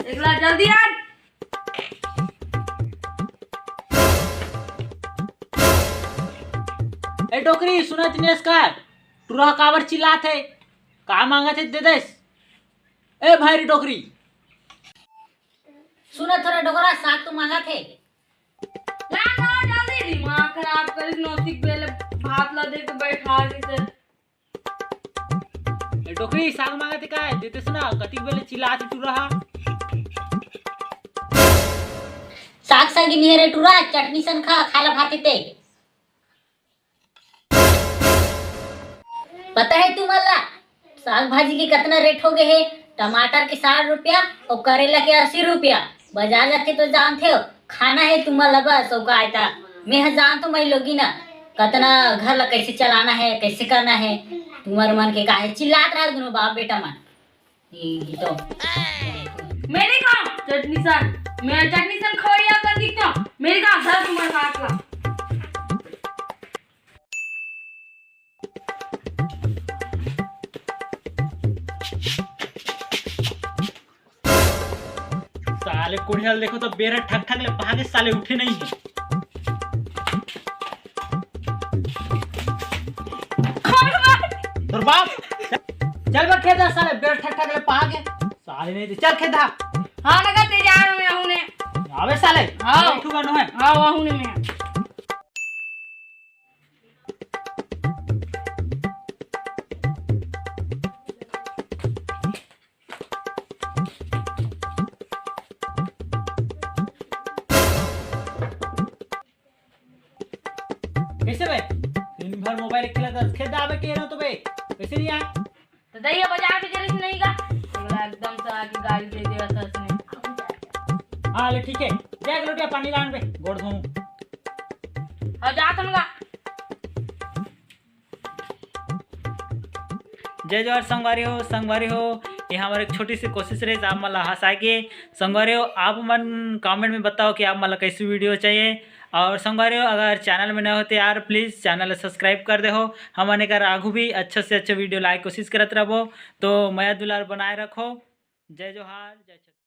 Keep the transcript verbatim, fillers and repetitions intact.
देख ला, जल्दी आ। ए डोकरी, सुनत नस का? टुरा काबर चिल्लात हे? का मांगत हे, दे देस। ए भाई रे डोकरी। सुनत हो रे डोकरा, साग तो मांगत हे। ला ना, जल्दी, दिमाग खराब करिस, नौतिक बेले भात ला दे के बैठा देते। ए डोकरी, साग मांगत हे काय? देते सुना, कतिक बेले चिल्लात हे टुरा हा। साग सागी नहीं रे टुरा, चटनी सन खा, खाला भात हे ते। पता हे तुमन ला साग भाजी के कतना रेट हो गए हे? टमाटर के साठ रुपया अउ करेला के अस्सी रुपया। बाजार जाके तो जानते हो, खाना हे तुमन ला बस। अउ का आय ता, मैं ह जानत हो मैं लोगी ना, कतना घर ला कैसे चलाना हे, कैसे करना हे। तुमर मन के काहे चिल्लात रहा दोनों बाप बेटा मन। ये, ये तो मेरे गांव चटनी सन, मैं चटनी सन खवैया कर दिखता हूँ। मेरे गांव धर तुम्हारे हाथ ला। साले कोढ़िया ल देखो तो बेरा ठक ठक ले पहागे, साले उठे नहीं है। तोर बाप, चल बे खेत, साले बेरा ठक ठक ले पहागे, साले नहीं दे, चल खेत। हाँ लगा ते जा रहे हूँ ने। अबे साले, हाँ। बैठूगा नो है। हाँ, वहू ने मैं। कैसे बे? दिन भर मोबाइल खेलत हस, खेत आवे के रहो तो बे, कैसे नहीं आए? तो दहिया बजा के जरिस नहीं का? अगला एकदम से आके गाली दे दिया था उसने। हाँ, ले ठीक है, जा एक लोटिया पानी लान बे, गोड़ धोऊं। हाँ, जा तुम का। जय जोहार संगवारी हो, संगवारी हो, ये हमर एक छोटी सी कोशिश रहे, आप मन ला हंसाए के। संगवारी हो, आप मन comment में बताओ कि आप मन ला कैसी video चाहिए। और संगवारी हो, अगर channel में नए हो तो यार please channel subscribe कर दे हो। हमन एकर आगू भी अच्छा से अच्छा video लाए कोशिश करत रहबो। तो मया दुलार बनाए रखो। जय जोहार, जय छत्तीसगढ़।